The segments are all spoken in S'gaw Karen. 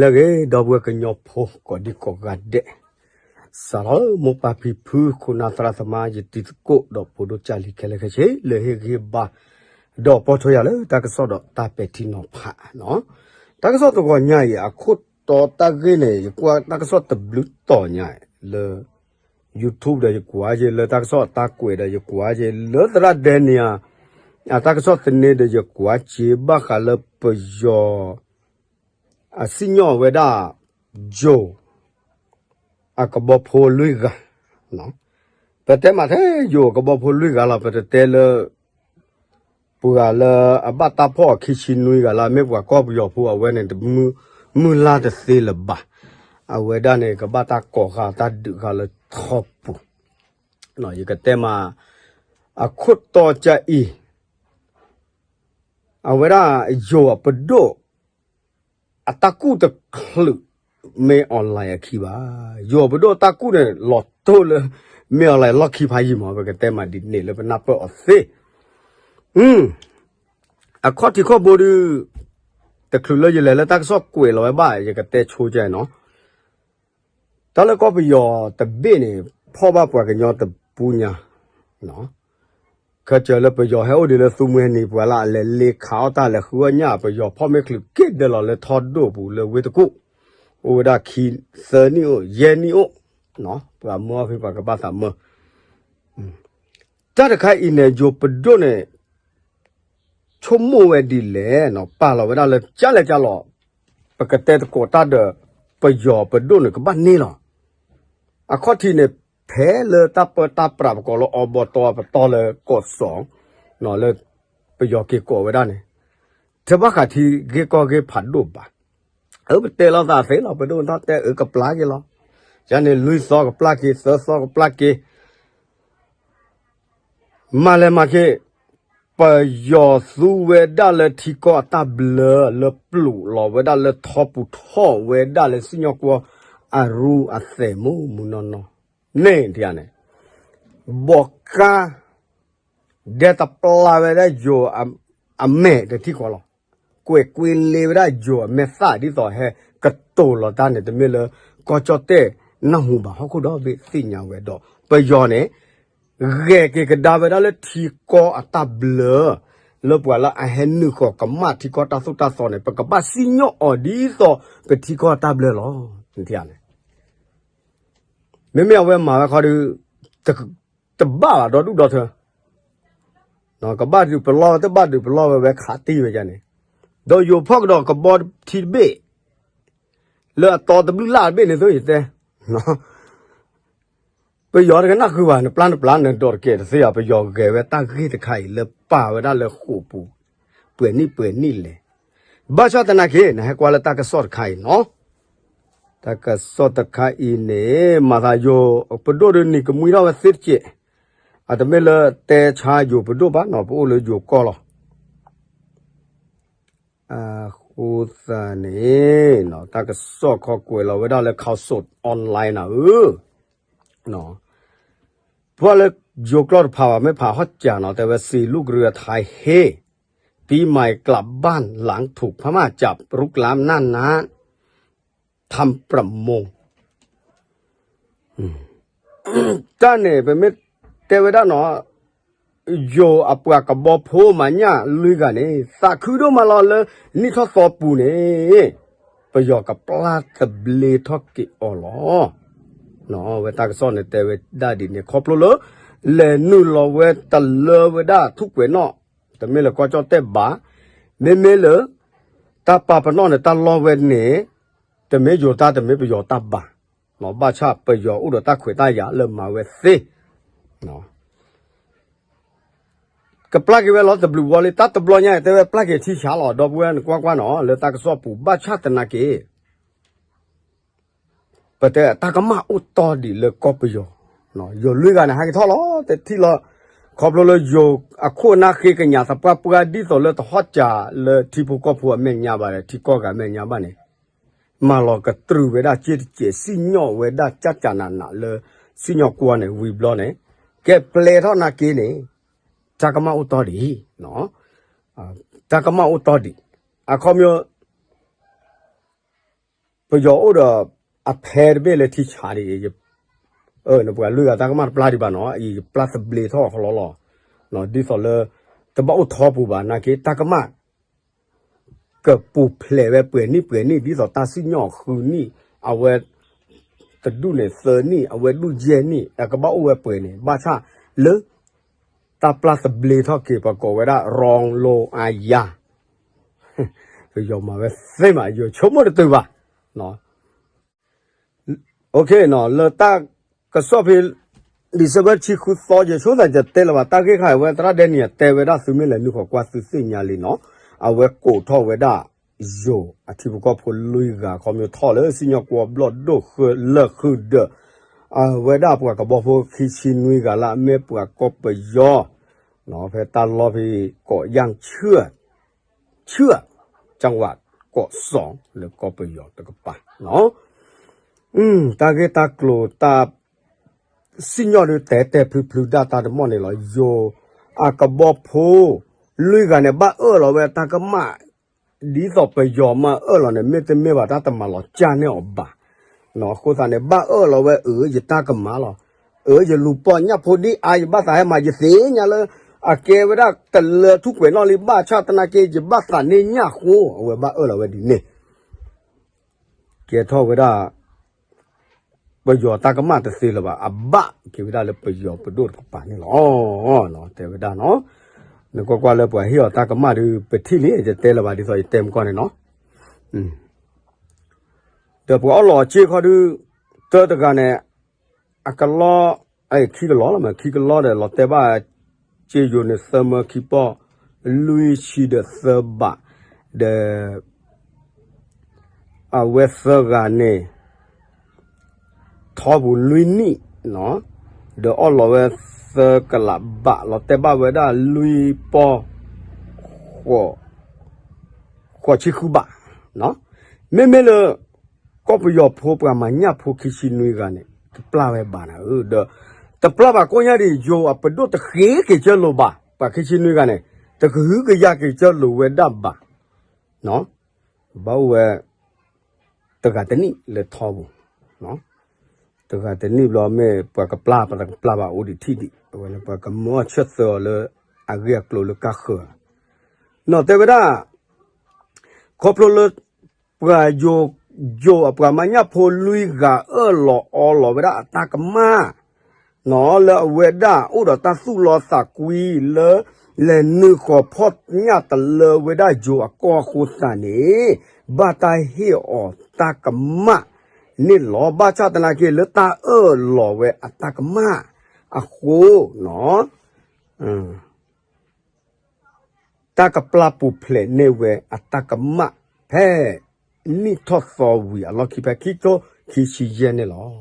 လၢအဂ့ၤ ဒီပုၢ်ဝဲၢ်ကညီဖိကိးဒံကိးဂၤဒဲး, စးထီၣ်လၢမိၢ်ပၢ်ဖံဖု ခိၣ်နၢ်သရၣ်သမါ ယတံၤသကိး ဒီးဖိဒိၣ်ကၢ်လံၤခဲလၢာ်ခဲဆ့ လၢဟ့ၣ်ဂံၢ်ဘါ ဒီးပိာ်ထွဲယၤလၢတၢ်ကစီၣ်ဒီးတၢ်ပဲာ်ထံနီၤဖး, တၢ်ကစီၣ်သဂီၤညါအံၤ အခိၣ်တီတၢ်ဂ့ၢ်န့ၣ် ယကွၢ်တၢ်ကစီၣ်တဘျုးတီၤညါလၢ YouTube ဒီးယကွၢ်က့ၤ လၢတၢ်ကစီၣ်အတၢ်ကွဲးဒီးယကွၢ်က့ၤ လၢသရၣ်ဒဲန့ၣ်ဧါ အတၢ်ကစီၣ်သန့ဒီးယကွၢ်က့ၤ ဘၣ်ဃးလၢပယီၤ အစံၣ်ညီၣ်ဝဲဒၣ် ယိၤ အကဘီဖိလွံၢ်ဂၤ, ပတဲမးထဲယိၤအကဘီဖိလွံၢ်ဂၤလီၤ ပတတဲလၢ ပှၤလၢအဘၣ်တၢ်ဖီၣ်အခံဆံနွံဂၤလၢ မ့ၢ်ပှၤကီၢ်ပယီၤဖိအဝဲန့ၣ် တမုၢ်လၢ်တသ့လၢၤဘၣ်, အဝဲဒၣ်န့ၣ် ကဘၣ်တၢ်ကိးဃာ်တၢ်ဒုးဃာ်လၢထီပူၤ, ယကတဲမး အခိၣ်တီကၢ်အံၤ အဝဲဒၣ်ယိၤအပဒိၣ် အတၢ်ကူၣ်တချုး မ့ၢ် online အခံဘၣ်. ယိၤအပဒိၣ်တၢ်ကူၣ်န့ၣ် လီၤတိၢ်လၢ မ့ၢ် online လီၢ်ခံဖးယံၤမး ပကတဲမးဒ်န့ၣ်လၢပနၢ်ပၢၢ်အီၤသ့ အခီၣ်ထံးခီၣ်ဘိဒုး တချုးလၢယလဲၤလၢတၢ်ကစီၣ်ကွဲးလီၤဝဲဘၣ် ယကတဲဆိကဲနီၤ တၢ်လၢကီၢ်ပယီၤတဘ့ၣ်န့ၣ် ဖီၣ်ဘၣ်ပှၤကညီတပူၤညါ, ခဲစၢၤလၢပယီၤဟဲအိၣ်ဒံးလၢသူမှဲနံၤ ပှၤလၢအလဲၤလ့ခးအီၣ်တၢ်လဲၤဃုအီၣ်ညၣ် ပယီၤဖီၣ်မ့ၢ်ချုးက့ၤဒၢလီၤလၢထီဒိၣ်ပူၤလၢဝ့ၢ်တကူၣ်, အိၣ်ဝဲဒၣ်ခံသၢနံၣ်အိၣ် ယဲၢ်နံၣ်အိၣ်, ပှၤမၢအီၣ်ဖဲပှၤကဘၣ်သးမၢ တၢ်တခါအံၤန့ၣ် ယိၤပဒိၣ်န့ၣ် ဆိကမိၣ်ဝဲဒ်လဲၣ်, ပာ်လီၤဝဲဒၣ်လၢကလဲၤကလီၤ, ပကတဲသကိးတၢ်ဒီး ပယီၤပဒိၣ်န့ၣ် ကဘၣ်န့ၢ်လီၤ. အခီၣ်ထံးန့ၣ် ဖဲလၢတၢ်ပၢတၢ်ပြးပကိးလၢအီဘီတီပတီၢ်လၢကီၢ်စီၤ, လၢပယီၤက့ၤကိးဝဲဒၣ်န့ၣ်, တဘၣ်ဃးထံဂ့ၢ်ကီၢ်ဂ့ၢ်ဖးဒိၣ်ဘၣ်. အၢ ပတဲလီၤသးသ့လီၤ, ပဒိၣ်ထီၣ်တဲအၢကပျၢ်က့ၤလီၤ. ယၤန့ၣ် လွံၢ်သီကပျၢ်က့ၤ သၢသီကပျၢ်က့ၤ မၤလဲၤမၤက့ၤ, ပယီၤသူဝဲဒၣ်လၢထံကီၢ်အတၢ်ဘျၢလၢပျိးလီၤဝဲဒၣ်လၢထီပူၤထီၣ်ဝဲဒၣ်လၢစံၣ်ညီၣ်ကွီၢ်အရူအသဲးမူးမူးနီၢ်နီၢ်, န့ၣ်ဒ်န့ၣ်, ဘီကါ ဒဲတပျၢ်ဝဲဒၣ်ယိၤအမဲာ်တထံၣ်ဃီလီၤ. ကွဲးကွံာ်လ့ဝဲဒၣ်ယိၤအမဲာ်သၣ်ဒ်သိးဟဲကတိၤလီၤတၢ်န့ၣ် တမ့ၢ်လၢကီၢ်ကၠီၣ်တဲၣ်နၢ်ဟူဘၣ် ဟီၣ်ခိၣ်ဒီဘ့ၣ်သ့ၣ်ညါဝဲဒီး ပယီၤန့ၣ် ဂဲၤက့ၤကဒါဝဲဒၣ်လၢထံကီၢ်အတၢ်ဘျၢ လၢပှၤလၢအဟဲနုာ်ဃီၤကမၣ်ထံကီၢ်တၢ်သိၣ်တၢ်သီန့ၣ် ပကဘၣ်စံၣ်ညီၣ်အီၤဒ်သိးပထံကီၢ်တၢ်ဘျၢလီၤ. န့ၣ် မ့မ့ၢ်အဝဲမၤဝဲခီဒီး တဘၣ်ဘၣ်ဒီဒူၣ်ဒီထၢ ကဘၣ်ဒုးပလီၢ်ဝဲ တဘၣ်ဒုးပလီၢ်ဝဲ ဝဲခးတံၢ်ဝဲဒ်န့ၣ်, ဒီးယိၤဖီၣ်ကဒီးကဘီထံတဘ့ၣ် လၢအတီတဘျုးလၢ်တဘ့ၣ်န့ၣ်သိးယတဲ ပယီၤတကနၣ်ဃုာ်ဘၣ် နပျၢ်နပျၢ်နဒီးတကဲတသ့ဧါ ပယီၤဂဲၤဝဲတၢ်ဂ့ၢ်တခါအံၤလၢပာ်ဝဲဒၣ်လၢဃိာ်ပူၤ ပှဲၤနံၣ်ပှဲၤနံၣ်လဲၣ်. ဘၣ်ဆၣ်သနာ်က့ နဟဲကွၢ်လၢတၢ်ကစီၣ်တခါအံၤနီၤ တၢ်ကစီၣ်တခါအံၤန့ၣ် မၤသးယိၤပဒိၣ်ဒ်နံၤကမှံထီၣ်ဝဲသ့တက့ၢ်. အတမ့ၢ်လၢတဲဆါယိၤပဒိၣ်ဘၣ်နီၤ ပအိၣ်လၢယိၤကီၢ်လီၤ. အဃိသတးန့ၣ် တၢ်ကစီၣ်ခီကွဲးလီၤဝဲဒၣ်လၢ ข่าวสดออนไลน์ နၤဧၢ ပှၤလၢယိၤကျိာ်တဖၣ်ဘၣ် မ့ၢ်ဖးဟီၣ်စၢ်နီၤ တဲဝဲ สี่ลูกเรือไทยเฮ ปีใหม่กลับบ้านหลังถูกพม่าจับรุกรานน่านน้ำทำประมง တၢ်န့ၣ် ပမ့ၢ်တဲဝဲဒၣ်နီၤ ယိၤအပှၤကဘီဖိမၤညၣ်လွံၢ်ဂၤန့ၣ် သးခုဒိၣ်မးလီၤလၢ နံၣ်ထီၣ်သီပူၤန့ၣ် ပယီၤကပျၢ်သဘျ့ထီၣ်က့ၤအီၤလီၤ. ဝဲတၢ်ကစီၣ်န့ၣ်တဲဝဲဒၣ်ဒ်န့ၣ် ခီဖျိလၢ လဲၤနုာ်လီၤဝဲတလၢဝဲဒၣ်ထူၣ်ကွဲးနီၣ် တမ့ၢ်လၢကီၢ်ကၠီၣ်တဲၣ်ဘၣ်, မ့မ့ၢ်လၢ တၢ်ပာ်ပနီၣ်န့ၣ် တၢ်လီၢ်ဝဲန့ၣ် တမ့ၢ်ယိၤတၢ် တမ့ၢ်ပယီၤတၢ်ဘၣ်, ဘၣ်ဆၣ်ပယီၤအိၣ်ဒီးတၢ်ခွဲးတၢ်ယာ်လၢမၤဝဲသ့ ကပျၢ်က့ၤဝဲလီၤတဘျုးဘျီလံ တၢ်တဘျီညါအံၤ တဲဝဲပျၢ်က့ၤထံဆးလီၤ ဒီပုၢ်ဝဲၢ်နကွၢ်ကွၢ်နီၤ လၢတၢ်ကစီၣ်ပူၤ ဘၣ်ဆၣ်သနာ်က့ ပတဲတၢ်ကမၣ်အိၣ်တီဒံးလၢကီၢ်ပယီၤ, ယိၤလွံၢ်ဂၤန့ၣ် ဟဲက့ၤထီၣ်လီၤ တထံၣ်လီၤ, ခီဖျိလၢယိၤအခိၣ်အနၢ်ဃ့ကညးသပှၢ်ပှၢ်ဒ်သိးလၢတဟီၣ်စၢၤလၢထံဖိကီၢ်ဖိအမဲာ်ညါဘၣ် ထံကီၢ်ဂၤအမဲာ်ညါဘၣ်န့ၣ်, မၤလီၤကတြူာ်ဝဲဒၣ်စ့တစဲး စံၣ်ညီၣ်ဝဲဒၣ်ကၠၢ်ကၠၢ်နးနးလၢ စံၣ်ညီၣ်ကွီၢ်န့ၣ် ဝံၤဘျီန့ၣ်, ကဲပျဲထီၣ်နာ်က့န့ၣ်, တၢ်ကမၣ်အိၣ်တီဒံး, တၢ်ကမၣ်အိၣ်တီဒံး, အခီပညီ ပယီၤအိၣ်ဒီးအဖဲတဘ့ၣ်လၢထံဆးဒံး, နပှၤလွံၢ်ဂၤတၢ်ကမၣ်တပျၢ်ဒံးဘၣ်နီၤ, အံၤယပျၢ်သဘျ့ထီၣ်အီၤလီၤလီၤ, ဒ်သိးလၢ တဘၣ်အိၣ်ထီပူၤဘၣ်နာ်က့ တၢ်ကမၣ် ကပူၤဖျဲးဝဲပှဲၤနံၣ်ပှဲၤနံၣ် ဒ်သိးတၢ်စံၣ်ညီၣ်ဃုနံၣ်, အဝဲ တဒူၣ်န့ၣ်သၢနံၣ်, အဝဲဒူၣ်ယဲၢ်နံၣ်, အကဘၣ်အိၣ်ဝဲပှဲၤန့ၣ် ဘၣ်ဆၣ်လၢ တၢ်ပျၢ်သဘျ့ထီၣ်က့ၤ ပကိးဝဲဒၣ် ရောင်လိအယၤ ပယီၤမၤဝဲသ့မး ယဆိကမိၣ်တတုၤဘၣ်. လၢတၢ်ကစီၣ်ဖဲ December တဆံဃုသီ ယဆိသးယတဲလၢၤဘၣ် တၢ်ဂ့ၢ်ခါအံၤ အဝဲသရၣ်ဒဲနံၣ်တဲဝဲဒၣ်သုမ့ၢ်လဲၤနုာ်ဃီၤကွၢ်သုသ့ၣ်ညါလံနီၤ, အဝဲကိးထီၣ်ဝဲဒၣ် ယိၤအထံဖိကီၢ်ဖိလွံၢ်ဂၤ ခီဖျိထီၣ်လၢစံၣ်ညီၣ်ကွီၢ်ဘျီၣ်ဒိၣ်ဃၢလၢာ်ဃုာ်ဒီး အဝဲဒၣ်ပှၤကဘီဖိခံဆံနွံဂၤလၢအမ့ၢ်ပှၤကီၢ်ပယီၤ ဖဲတၢ်လီၢ်ဖဲ ကိးယၣ်ဆၢၣ် ဆၢၣ် ကၠၣ်ဝး ကိးစီၤလၢကီၢ်ပယီၤတကပၤနီၤ, တၢ်ဂ့ၢ်တၢ်ကျိၤတၢ် စံၣ်ညီၣ်ဒုးတဲတဲဖျုဖျုဒၣ်တၢ်တမီၢ်န့ၣ်လီၤ. ယိၤအကဘီဖိ လွံၢ်ဂၤန့ၣ် ဘၣ်အၢၣ်လီၤဝဲတၢ်ကမၣ် ဒ်သိးပယီၤမၤအၢၣ်လီၤန့ၣ် မ့တမ့ၢ်ဘၣ်တၢ်တမၤလီၤကၢ်န့ၢ်အီၤဘၣ်. အဃိသတးန့ၣ် ဘၣ်အၢၣ်လီၤဝဲ အၢ ယတၢ်ကမၣ်လီၤ. အၢ ယလူၤပိာ်ညၣ်ဖိဒ်အါ ယဘၣ်သးဟဲမၤ ယသ့ၣ်ညါလၢ အကဲဝဲဒၣ်တလၢထူၣ်ပှဲၤနီၣ်လံ ဘၣ်ဆၣ်သနာ်က့ ယဘၣ်သးန့ၢ်ညၣ်အဃိ အဝဲဘၣ်အၢၣ်လီၤဝဲဒ်န့ၣ် ကဲထီၣ်ဝဲဒၣ် ပယီၤတၢ်ကမၣ်တသ့လၢၤဘၣ် အဘၣ်က့ၤဝဲဒၣ်လၢပယီၤပဒိၣ်တကပၤန့ၣ်လီၤ. တဲဝဲဒၣ်နီၤ, နကွၢ်ကွၢ်လၢပှၤဟ့ၣ်အီၤတၢ်ကမၣ်ဒုး ပထံၣ်လံ ယတဲလၢၤဘၣ် ဒ်သိးယတဲမကီၢ်န့ၣ်နီၤ, ဒီးပှၤအီၣ်လီၤအစ့ၢ်ခီဒုး တၢတဂၤန့ၣ် အကလီ ခံကလီလီၤမး ခံကလီဒီး လီၤတဲာ်ဘၣ် စ့ယိၤန့ၣ် သၢမၢခံပီၢ် လွံၢ်ဆံဒီးသၢဘး ဒီး အဝဲသၢဂၤန့ၣ် ထီပူၤလွံၢ်နံၣ် ဒီးအီၣ်လီၤဝဲသၢကလးဘး လီၤတဲာ်ဘၣ်ဝဲဒၣ်လွံၢ်ပီၢ် ဃိးဆံဃုဘး, မ့မ့ၢ်လၢ ကီၢ်ပယီၤဖိပှၤမၤညၣ်ဖိခံဆံနွံဂၤန့ၣ် တပျၢ်ဝဲဘၣ်နၤဧၢ, ဒီး တပျၢ်ဘၣ်ကိးညါဒံး ယိၤအပဒိၣ်တဃ့က့ၤကၢလိာ်ဘၣ် ပှၤခံဆံနွံဂၤန့ၣ် တကဟုကယာ်က့ၤကၢလိာ်ဝဲဒၣ်ဘၣ် ဘၣ်အိၣ်ဝဲ တဂၤတနံၣ်လၢထီပူၤ, တဂၤတနံၣ်ဘျီမ့ၢ်ပှၤကပျၢ် ပှၤတကပျၢ်ဘၣ်အိၣ်ဒံးထံၣ်ဒံး အဝဲန့ၣ်ပှၤကမၢအီၣ်ဆၢၣ်သၢအီၤလၢ အဂ့ၢ်အကျိၤလၢကါဃၢၤ, နီၢ်တဲဝဲဒၣ် ခီဖျိလၢ ပှၤယိၤ ယိၤအပှၤမၤညၣ်ဖိလွံၢ်ဂၤအၢၣ်လီၤအီလီၤဝဲဒၣ်အတၢ်ကမၣ် နီၢ် လၢအဝဲဒၣ်အိၣ်ဒီးတၢ်သူၣ်လီသးကွံလၢ လဲၤနုာ်ဃီၤဖီၣ်ညၣ်တလၢဝဲဒၣ်ယိၤအကီၢ်အဃိသတးန့ၣ် ဘၣ်တၢ်ဟ့ၣ်အီၤတၢ်ကမၣ်န့ၣ်လီၤ. ဘၣ်ဆၣ်သနာ်က့ လၢတၢ်အၢၣ်လီၤဝဲအတၢ်ကမၣ်အဃိ နီၢ် တၢ်ကပျၢ်ပူၤဖျဲးန့ၢ်ဝဲအတၢ်ကမၣ် ဖဲနံၣ်ထီၣ်သီဝံၤအလီၢ်ခံ ဖဲခံကထိခံဆံယဲၢ်န့ၣ်လီၤ.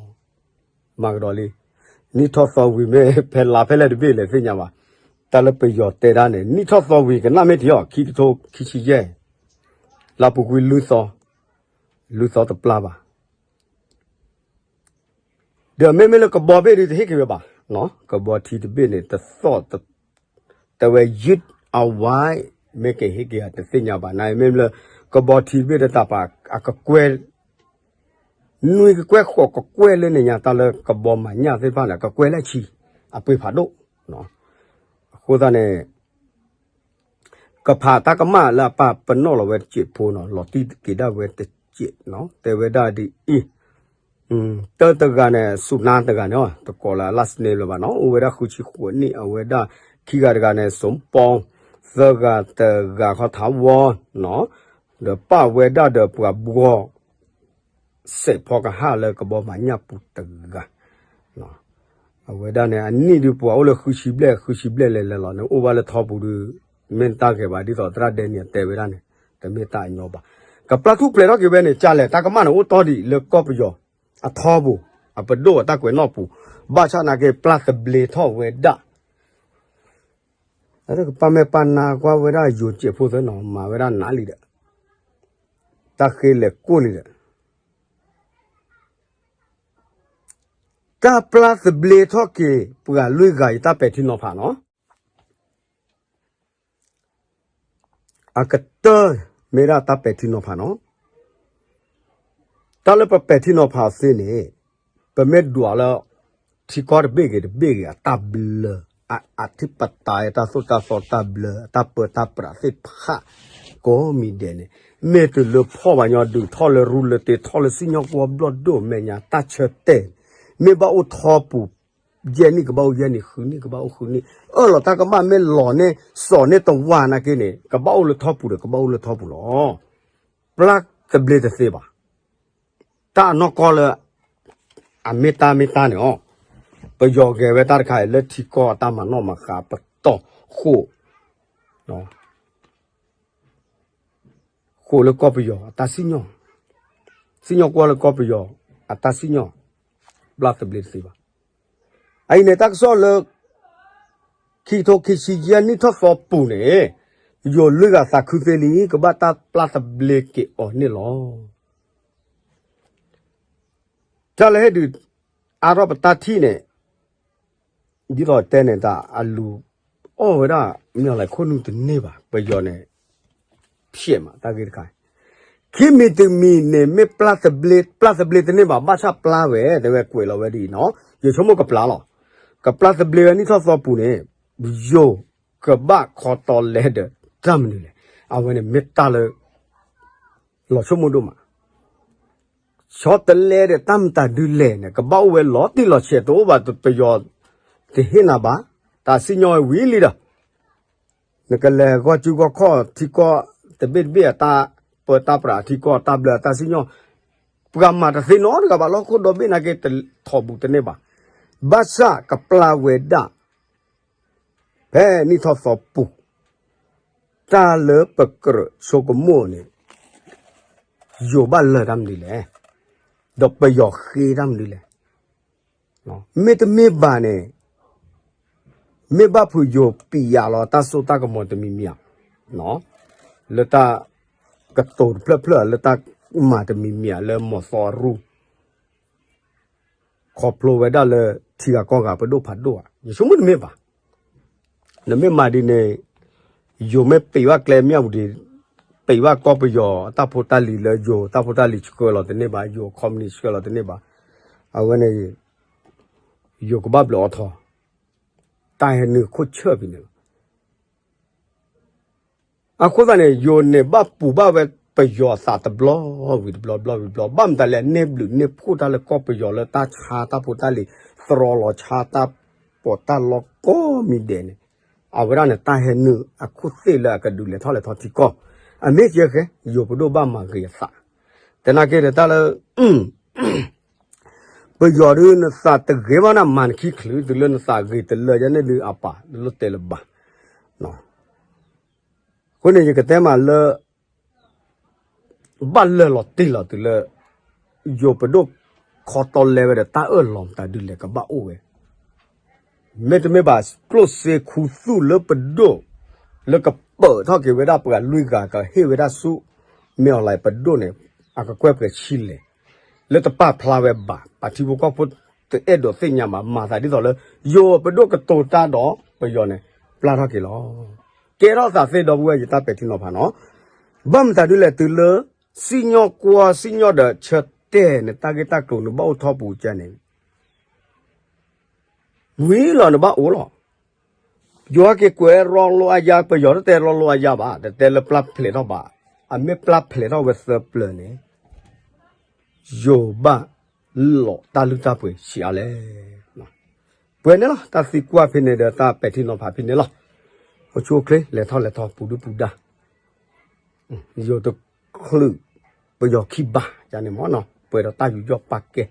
မၤကဒီးလံ, နံၣ်ထီၣ်သီဝံၤမ့ၢ်ဖဲလါဖဲလဲၣ်တဘ့ၣ်လဲၣ်သ့ၣ်ညါဘၣ်. တၢ်လၢပယီၤတဲဒၣ်န့ၣ် နံၣ်ထီၣ်သီဝံၤကနၣ်မ့ၢ်ထံအီၤ ခံကထိခံဆံယဲၢ် လါပူၤကွံာ်လွံၢ်သီ, လွံၢ်သီတပျၢ်ဘၣ် ဒီးမ့မ့ၢ်လၢကဘီဘ့ၣ်ဒုးတဟ့ၣ်က့ၤဝဲဘၣ်, ကဘီထံတဘ့ၣ်န့ၣ် တသီၣ် တဲဝဲယုၢ်အဝါ မ့ၢ်ကဟ့ၣ်က့ၤတသ့ၣ်ညါဘၣ် နမ့မ့ၢ်လၢ ကဘီထံတဘ့ၣ်တတၢ်ပာ် အကကွဲၢ် နွံကကွဲၢ်ဃိးကကွဲၢ်လၢန့ၣ်ညါ တၢ်လၢကဘီမၤညၣ်သ့ၣ်တဖၣ်န့ၣ် ကကွဲၢ်လၢဆံ အပှ့ၤဖးဒိၣ်, အဃိသတးန့ၣ် ကဖးတၢ်ကမၣ်လၢအပာ်ပနီၣ်လီၤဝဲတစဲးဖိနီၤ လီၤတံၢ်က့ၤဒၣ်ဝဲတစဲးနီၤ တဲဝဲဒၣ်ဒ်အံၤ, တၢတဂၤန့ၣ် စူနါတဂၤန့ၣ် တကိးလၢအလၢ်စန့လၢၤဘၣ်နီၤ အိၣ်ဝဲဒၣ်ဃုဆံဃိးနံၣ် အဝဲဒၣ်ခံဂၤတဂၤန့ၣ် စူပီ သၢဂၤတဂၤခီထးဝီနီၤ ဒီးပာ်ဝဲဒၣ်ဒီးပှၤဘှီ စဲးဖီကဟၣ်လၢကဘီမၤညၣ်ပူၤတဂၤ အဝဲဒၣ်န့ၣ် အနံၣ်ဒုးပှၤအိၣ်လၢဃုဆံဘျဲၣ် ဃုဆံဘျဲၣ်လဲၤလဲၤလီၤန့ၣ် အိၣ်ဘၣ်လၢထီပူၤဒုး မ့ၢ်တၢ်ဂ့ၤဘၣ် ဒ်သိးသရၣ်ဒဲနံၣ်တဲဝဲဒၣ်န့ၣ် တမ့ၢ်တၢ်အညီဘၣ်. ကပျၢ်ထူၣ်ဖျဲးထီၣ်က့ၤဝဲန့ၣ် ကလဲၣ် တၢ်ကမၣ်န့ၣ်အိၣ်တီဒံးလၢကီၢ်ပယီၤ အထီပူၤ အပဒိၣ်အတၢ်ကွဲးနီၣ်ပူၤ ဘၣ်ဆၣ်သနာ်က့ ပျၢ်သဘျ့ထီၣ်ဝဲဒၣ် တၢ်ကပာ်မဲာ်ပာ်နါကွၢ်ဝဲဒၣ်ယိၤစဲးဖိသ့နီၤ မၤဝဲဒၣ်နးလံဒီး တၢ်ဃ့လဲၤကိၢ်လံဒီး တၢ်ပျၢ်သဘျ့ထီၣ်က့ၤ ပှၤလွံၢ်ဂၤအံၤတၢ်ပဲာ်ထံနီၤဖးနီၤ အကတၢၢ်မ့ၢ်ဒၣ်တၢ်ပဲာ်ထံနီၤဖးနီၤ တၢ်လၢပပဲာ်ထံနီၤဖးသ့န့ၣ် ပမ့ၢ်ဒွးလၢ ထံကီၢ်တဘ့ၣ်ဂ့ၤတဘ့ၣ်ဂ့ၤ အတၢ်ဘျၢ, အ, အထံပတာ် တၢ်သိၣ်တၢ်သီတၢ်ဘျၢ, အတၢ်ပၢတၢ်ပြးသ့ၣ်တဖၣ် ကိးမံၤဒဲးန့ၣ် မ့ၢ်တုၤလၢဖီၣ်ဘၣ်ညီ ဒုးထီၣ်လၢရူလၢတ့ ထီၣ်လၢစံၣ်ညီၣ်ကွီၢ်ဘျီၣ်ဒိၣ်မဲာ်ညါ တၢ်ဆၢတဲာ်န့ၣ် မ့ၢ်ဘၣ်အိၣ်ထီပူၤ ယဲၢ်နံၣ်ကဘၣ်အိၣ်ယဲၢ်နံၣ်, ဃုနံၣ်ကဘၣ်အိၣ်ဃုနံၣ်, အၢၣ်လီၤတၢ်ကမၣ်မ့ၢ်လီၤန့ၢ် စီၤန့ၢ်တဝၢ်နာ်က့န့ၣ် ကဘၣ်အိၣ်လၢထီပူၤဒီး ကဘၣ်အိၣ်လၢထီပူၤလီၤ. ပျၢ်သဘျ့တသ့ဘၣ်. တၢ်အနီၢ်ကီၢ်လၢ အမ့ၢ်တၢ်မ့ၢ်တၢ်န့ၣ်အီၤ, ပယီၤဂဲၤဝဲတၢ်တခါအံၤ လၢထံကီၢ်အတၢ်မၤနီၣ်မၤဃါပတီၢ်ဃိာ်, ဃိာ်လၢကီၢ်ပယီၤအတၢ်စံၣ်ညီၣ်, စံၣ်ညီၣ်ကွီၢ်လၢကီၢ်ပယီၤအတၢ်စံၣ်ညီၣ်, ပျၢ်သဘျ့တသ့ဘၣ်. အအံၤန့ၣ် တၢ်ကစီၣ်လၢ ခံကထိခံဆံယဲၢ်နံၣ်ထီၣ်သီပူၤန့ၣ် ယိၤလွံၢ်ဂၤသးခုသ့လံ ကဘၣ်တၢ်ပျၢ်သဘျ့က့ၤအီၤန့ၣ်လီၤ. တၢ်လၢဟဲဒုး အါထီၣ်ပတၢ်ထံၣ်န့ၣ် ဒ်သိးတဲန့ၣ် တၢ်အလူၤအီၣ်ဝဲဒၣ် မ့ၢ်အီၤလဲၣ်ခိၣ်နူာ်တန့ၢ်ဘၣ် ပယီၤန့ၣ် ဖျဲးမး တၢ်ဂ့ၢ်တခါ, ခံမံၤတမံၤန့ၣ် မ့ၢ်ပျၢ်သဘျ့ ပျၢ်သဘျ့တန့ၢ်ဘၣ် ဘၣ်ဆၣ်ပျၢ်ဝဲ တဲဝဲကွဲးလီၤဝဲဒ်အံၤနီၤ ယဆိကမိၣ်ကပျၢ်လီၤ. ကပျၢ်သဘျ့ဝဲနံၣ်ထီၣ်သီပူၤန့ၣ် ယိၤကဘၣ်ခီတီလဲဒီးတၢ်မနုၤလဲၣ်. အဝဲန့ၣ်မ့ၢ်တၢ်လၢ လီၤဆိကမိၣ်ဒိၣ်မး ဆီတလဲဒီးတၢ်မတၤဒုလဲၣ်န့ၣ် ကဘၣ်အိၣ်ဝဲလီၤတံၢ်လီၤဆဲး တအိၣ်ဘၣ်ပယီၤ တဟ့ၣ်နၤဘၣ်, တၢ်စံၣ်ညီၣ်ဝဲဝံၤလံဒီး နကလဲၤဂီၢ်စုဂီၢ်ခီၣ်ထံကီၢ်တဘ့ၣ်တဘ့ၣ်အတၢ်ပၢတၢ်ပြးထံကီၢ်တၢ်ဘျၢအတၢ်စံၣ်ညီၣ် ပှၤမၤတသ့နီတဂၤဘၣ်လီၤ ခိၣ်ဒီဘ့ၣ်နာ်က့ ထီၣ်ဘူးတန့ၢ်ဘၣ်. ဘၣ်ဆၣ်ကပျၢ်ဝဲဒၣ် ဖဲနံၣ်ထီၣ်သီပူၤ တၢ်လၢပကြၢးဆိကမိၣ်န့ၣ် ယိၤဘၣ်လၢတၢ်မနုၤလဲၣ်, ဒီးပယီၤဃ့တၢ်မနုၤလဲၣ်. မ့တမ့ၢ်ဘၣ်န့ၣ် မ့ၢ်ဘၣ်ဖုးယိၤပံးယၤလီၤ တၢ်စိတၢ်ကမီၤတမံၤမံၤဧါ, လၢတၢ်ကတိၤတဖျၢၣ်ဖျၢၣ် လၢတၢ်မၤတမံၤမံၤဧါ လၢမီၤသီအရူၢ် ခီဖျိဝဲဒၣ်လၢ ထံဂၤကီၢ်ဂၤပဒိၣ်ဖးဒိၣ်ဧါ, ယဆိကမိၣ်တမ့ၢ်ဘၣ်. နမ့ၢ်မၤဒ်န့ၣ် ယိၤမ့ၢ်ပံးဘၣ်ကျဲမၠၣ်ဝတံၤ ပံးဘၣ်ကီၢ်ပယီၤအတၢ်ဖိတၢ်လံၤလၢယိၤ တၢ်ဖိတၢ်လံၤဆှၢလီၤတန့ၢ်ဘၣ် ယိၤ company ဆှၢလီၤတန့ၢ်ဘၣ်. အဝဲန့ၣ် ယိၤကဘၣ်ဘျုးအီၤထီၣ် တၢ်ဟဲနုာ်ခိၣ်ဆၢၣ်ဖဲန့ၣ်လီၤ. အဃိသတးန့ၣ် ယိၤန့ၣ်ဘၣ်ပူၤဘၣ်ဝဲပယီၤအသးတဘျီဝံၤတဘျီ ဘျီဝံၤတဘျီ ဘၣ်မတၤလဲၣ် န့ၢ်ဘျုးန့ၢ်ဖှိၣ်တၢ်လၢကီၢ်ပယီၤလၢတၢ်ဆါတၢ်ဖိတၢ်လံၤ သရီလီၤဆါတၢ်ပီးတၢ်လီကိးမံၤဒဲးန့ၣ် အဝဲဒၣ်န့ၣ် တၢ်ဟဲနုာ်အခိၣ်သ့ၣ်လၢအကဒုးလဲၤထီၣ်လဲၤထီထံကီၢ် အမ့ၢ်ကဲဃဲ ယိၤပဒိၣ်ဘၣ်မၤဂ့ၤအသး သနာ်က့ဒီးတၢ်လၢ ပယီၤဒုးနသးတဂ့ၤဘၣ်နမၤနခံချုး တုၤလၢနသးဂ့ၤတလၢာ်ယဲန့ၣ်ဒုးအပၢ် တလိၣ်တဲလၢၤဘၣ်. အဃိန့ၣ် ယကတဲမးလၢ ဘၣ်လၢာ်လီၤတံၢ်လီၤတုၤလၢ ယိၤပဒိၣ်ခီတီလဲဝဲဒီး တၢ်အၢၣ်လီၤမတၤဒုလဲၣ်ကဘၣ်အိၣ်ဝဲ မ့တမ့ၢ်ဘၣ် ကျိၣ်စ့ခူသူၣ်လၢပဒိၣ် လၢကပၢၤထီၣ်က့ၤဝဲဒၣ်ပှၤလွံၢ်ဂၤ ကဟ့ၣ်ဝဲဒၣ်ဆူ မ့ၢ်အီၤလဲၣ်ပဒိၣ်န့ၣ် အကကွဲၢ်ပှဲၤဆံလဲၣ် လၢတပာ်ဖျါဝဲဘၣ် ပှၤထံဖိကီၢ်ဖိတအဲၣ်ဒိးသ့ၣ်ညါဘၣ် မၤသးဒ်သိးလၢ ယိၤပဒိၣ်ကတိၤတၢ်ဒီးပယီၤန့ၣ် ပျၢ်ထီၣ်က့ၤလီၤ. ကဲထီၣ်သးသ့ဒီပုၢ်ဝဲၢ်ယတၢ်ပဲာ်ထံနီၤဖးနီၤ ဘၣ်မတၤဒုလဲၣ်တုၤလၢ စံၣ်ညီၣ်ကွီၢ်စံၣ်ညီၣ်ဒီးဆၢတဲာ်န့ၣ် တၢ်ဂ့ၢ်တၢ်ကျိၤန့ၣ်ဘၣ်အိၣ်ထီၣ်ပူၤကဲန့ၣ် ဝံၤလီၤန့ၣ်ဘၣ်အိၣ်လီၤ. ယိၤဟဲက့ၤကွဲးရီလိအယါ ပယီၤတတဲရီလိအယါဘၣ် တတဲလၢပျၢ်ဖျဲးထီၣ်ဘၣ် အမ့ၢ်ပျၢ်ဖျဲးထီၣ်ဝဲသၢပျၢၤန့ၣ် ယိၤဘၣ်လီၤတၢ်လုၢ်တၢ်ပှ့ၤဆံးအါလဲၣ်. ပှဲၤန့ၣ်လီၤ တၢ်သံကွၢ်ဖဲန့ၣ်ဒီးတၢ်ပဲာ်ထံနီၤဖးဖဲန့ၣ်လီၤ. အိၣ်ဆူၣ်အိၣ်ချ့ လဲၤထီၣ်လဲၤထီပူၤဒုပူၤဒါ ယိၤတချုး ပယီၤခံဘၣ်ယါန့ၣ်မ့ၢ်နီၤ ပှဲၤဒီးတၢ်ယူးယီၣ်ပာ်ကဲ